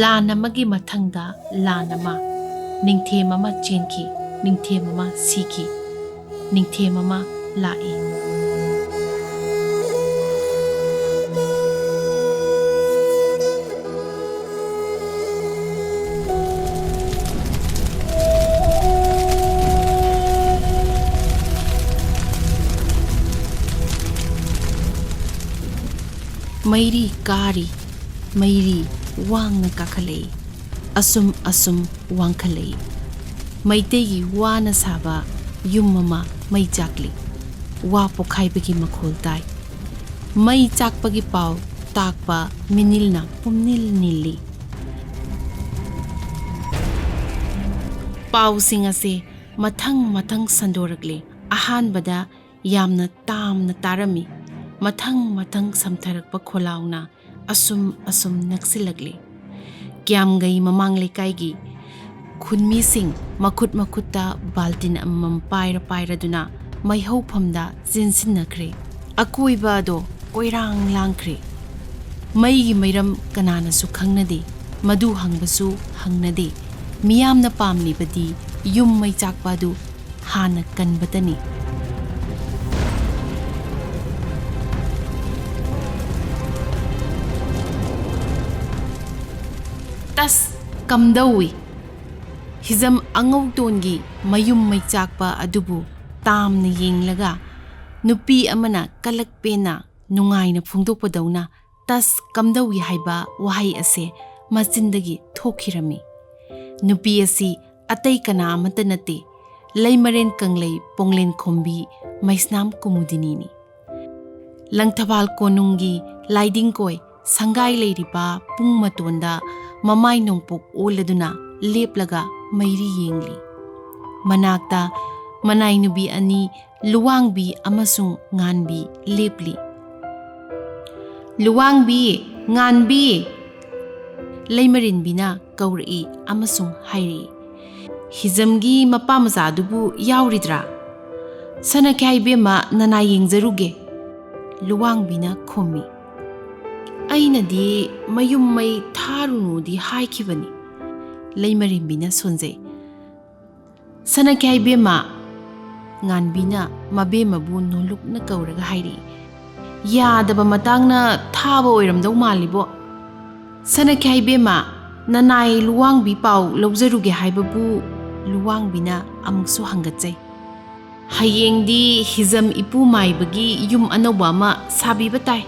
ꯂꯥꯟ ꯑꯃꯒꯤ ꯃꯊꯪꯗ ꯂꯥꯟ ꯑꯃ, ꯅꯤꯡꯊꯦꯝ ꯑꯃ ꯆꯦꯟꯈꯤ, ꯅꯤꯡꯊꯦꯝ ꯑꯃ ꯁꯤꯈꯤ, ꯅꯤꯡꯊꯦꯝ ꯑꯃ ꯂꯥꯛꯏ꯫ ꯃꯩꯔꯤ ꯀꯥꯔꯤ, ꯃꯩꯔꯤ ꯋꯥꯡꯅ ꯀꯥꯈꯠꯂꯛꯏ꯫ ꯑꯁꯨꯝ ꯑꯁꯨꯝ ꯋꯥꯡꯈꯠꯂꯛꯏ꯫ ꯃꯩꯇꯩꯒꯤ ꯋꯥꯅ ꯁꯥꯕ ꯌꯨꯝ ꯑꯃ ꯃꯩ ꯆꯥꯛꯂꯤ꯫ ꯋꯥ ꯄꯣꯈꯥꯏꯕꯒꯤ ꯃꯈꯣꯜ ꯇꯥꯏ꯫ ꯃꯩ ꯆꯥꯛꯄꯒꯤ ꯄꯥꯎ ꯇꯥꯛꯄ ꯃꯤꯅꯤꯜꯅ ꯄꯨꯝꯅꯤꯜ ꯅꯤꯜꯂꯤ꯫ ꯄꯥꯎꯁꯤꯡ ꯑꯁꯦ ꯃꯊꯪ ꯃꯊꯪ ꯁꯟꯗꯣꯔꯛꯂꯦ꯫ ꯑꯍꯥꯟꯕꯗ ꯌꯥꯝꯅ ꯇꯥꯝꯅ ꯇꯥꯔꯝꯃꯤ꯫ ꯃꯊꯪ ꯃꯊꯪ ꯁꯝꯊꯔꯛꯄ ꯈꯣꯜꯂꯥꯎꯅ ꯑꯁꯨꯝ ꯑꯁꯨꯝ ꯅꯛꯁꯤꯜꯂꯛꯂꯦ꯫ ꯀ꯭ꯌꯥꯝꯒꯩ ꯃꯃꯥꯡ ꯂꯩꯀꯥꯏꯒꯤ ꯈꯨꯟꯃꯤꯁꯤꯡ ꯃꯈꯨꯠ ꯃꯈꯨꯠꯇ ꯕꯥꯜꯇꯤꯟ ꯑꯃꯃꯝ ꯄꯥꯏꯔ ꯄꯥꯏꯔꯗꯨꯅ ꯃꯩ ꯍꯧꯐꯝꯗ ꯆꯦꯟꯁꯤꯟꯅꯈ꯭ꯔꯦ꯫ ꯑꯀꯣꯏꯕ ꯑꯗꯣ ꯀꯣꯏꯔꯥꯡ ꯂꯥꯡꯈ꯭ꯔꯦ꯫ ꯃꯩꯒꯤ ꯃꯩꯔꯝ ꯀꯅꯥꯅꯁꯨ ꯈꯪꯅꯗꯦ꯫ ꯃꯗꯨ ꯍꯪꯕꯁꯨ ꯍꯪꯅꯗꯦ꯫ ꯃꯤꯌꯥꯝꯅ ꯄꯥꯝꯂꯤꯕꯗꯤ ꯌꯨꯝ ꯃꯩ ꯆꯥꯛꯄ ꯑꯗꯨ ꯍꯥꯟꯅ ꯀꯟꯕꯇꯅꯤ꯫ ꯇꯁ! ꯀꯝꯗꯧꯏ? ꯍꯤꯖꯝ ꯑꯉꯧꯇꯣꯟꯒꯤ ꯃꯌꯨꯝ ꯃꯩ ꯆꯥꯛꯄ ꯑꯗꯨꯕꯨ ꯇꯥꯝꯅ ꯌꯦꯡꯂꯒ ꯅꯨꯄꯤ ꯑꯃꯅ ꯀꯂꯛ ꯄꯦꯟꯅ ꯅꯨꯡꯉꯥꯏꯅ ꯐꯣꯡꯗꯣꯛꯄꯗꯧꯅ "ꯇꯁ ꯀꯝꯗꯧꯏ" ꯍꯥꯏꯕ ꯋꯥꯍꯩ ꯑꯁꯦ ꯃꯆꯤꯟꯗꯒꯤ ꯊꯣꯛꯈꯤꯔꯝꯃꯤ꯫ ꯅꯨꯄꯤ ꯑꯁꯤ ꯑꯇꯩ ꯀꯅꯥ ꯑꯃꯠꯇ ꯅꯠꯇꯦ, ꯂꯩꯃꯔꯦꯟ ꯀꯪꯂꯩ ꯄꯣꯡꯂꯦꯟ ꯈꯣꯝꯕꯤ ꯃꯩꯁꯅꯥꯝ ꯀꯨꯃꯨꯗꯤꯅꯤꯅꯤ꯫ ꯂꯪꯊꯕꯥꯜ ꯀꯣꯅꯨꯡꯒꯤ ꯂꯥꯏꯗꯤꯡꯀꯣꯏ ꯁꯪꯒꯥꯏ ꯂꯩꯔꯤꯕ ꯄꯨꯡ ꯃꯇꯣꯟꯗ ꯃꯃꯥꯏ ꯅꯣꯡꯄꯣꯛ ꯑꯣꯜꯂꯗꯨꯅ ꯂꯦꯞꯂꯒ ꯃꯩꯔꯤ ꯌꯦꯡꯂꯤ꯫ ꯃꯅꯥꯛꯇ ꯃꯅꯥꯏ ꯅꯨꯄꯤ ꯑꯅꯤ, ꯂꯨꯋꯥꯡꯕꯤ ꯑꯃꯁꯨꯡ ꯉꯥꯟꯕꯤ ꯂꯦꯞꯂꯤ꯫ "ꯂꯨꯋꯥꯡꯕꯤ, ꯉꯥꯟꯕꯤ!" ꯂꯩꯃꯔꯦꯟꯕꯤꯅ ꯀꯧꯔꯛꯏ ꯑꯃꯁꯨꯡ ꯍꯥꯏꯔꯛꯏ, "ꯍꯤꯖꯝꯒꯤ ꯃꯄꯥ ꯃꯆꯥꯗꯨꯕꯨ ꯌꯥꯎꯔꯤꯗ꯭ꯔꯥ?" "ꯁꯅꯥꯈ꯭ꯌꯥꯏ ꯏꯕꯦꯝꯃ, ꯅꯅꯥꯏ ꯌꯦꯡꯖꯔꯨꯒꯦ," ꯂꯨꯋꯥꯡꯕꯤꯅ ꯈꯨꯝꯃꯤ꯫ "ꯑꯩꯅꯗꯤ ꯃꯌꯨꯝ ꯃꯩ ꯊꯥꯔꯨꯅꯨꯗꯤ ꯍꯥꯏꯈꯤꯕꯅꯤ," ꯂꯩꯃꯔꯦꯝꯕꯤꯅ ꯁꯣꯟꯖꯩ꯫ "ꯁꯅꯥꯈ꯭ꯌꯥꯏ ꯏꯕꯦꯝꯃ," ꯉꯥꯟꯕꯤꯅ ꯃꯕꯦꯝꯃꯕꯨ ꯅꯣꯂꯨꯛꯅ ꯀꯧꯔꯒ ꯍꯥꯏꯔꯛꯏ, "ꯌꯥꯗꯕ ꯃꯇꯥꯡꯅ ꯊꯥꯕ ꯑꯣꯏꯔꯝꯗꯧ ꯃꯥꯜꯂꯤꯕꯣ꯫ ꯁꯅꯥꯈ꯭ꯌꯥꯏ ꯏꯕꯦꯝꯃ, ꯅꯅꯥꯏ ꯂꯨꯋꯥꯡꯕꯤ ꯄꯥꯎ ꯂꯧꯖꯔꯨꯒꯦ ꯍꯥꯏꯕꯕꯨ," ꯂꯨꯋꯥꯡꯕꯤꯅ ꯑꯃꯨꯛꯁꯨ ꯍꯪꯒꯠꯆꯩ꯫ "ꯍꯌꯦꯡꯗꯤ ꯍꯤꯖꯝ ꯏꯄꯨ ꯃꯥꯏꯕꯒꯤ ꯌꯨꯝ ꯑꯅꯧꯕ ꯑꯃ ꯁꯥꯕꯤꯕ ꯇꯥꯏ꯫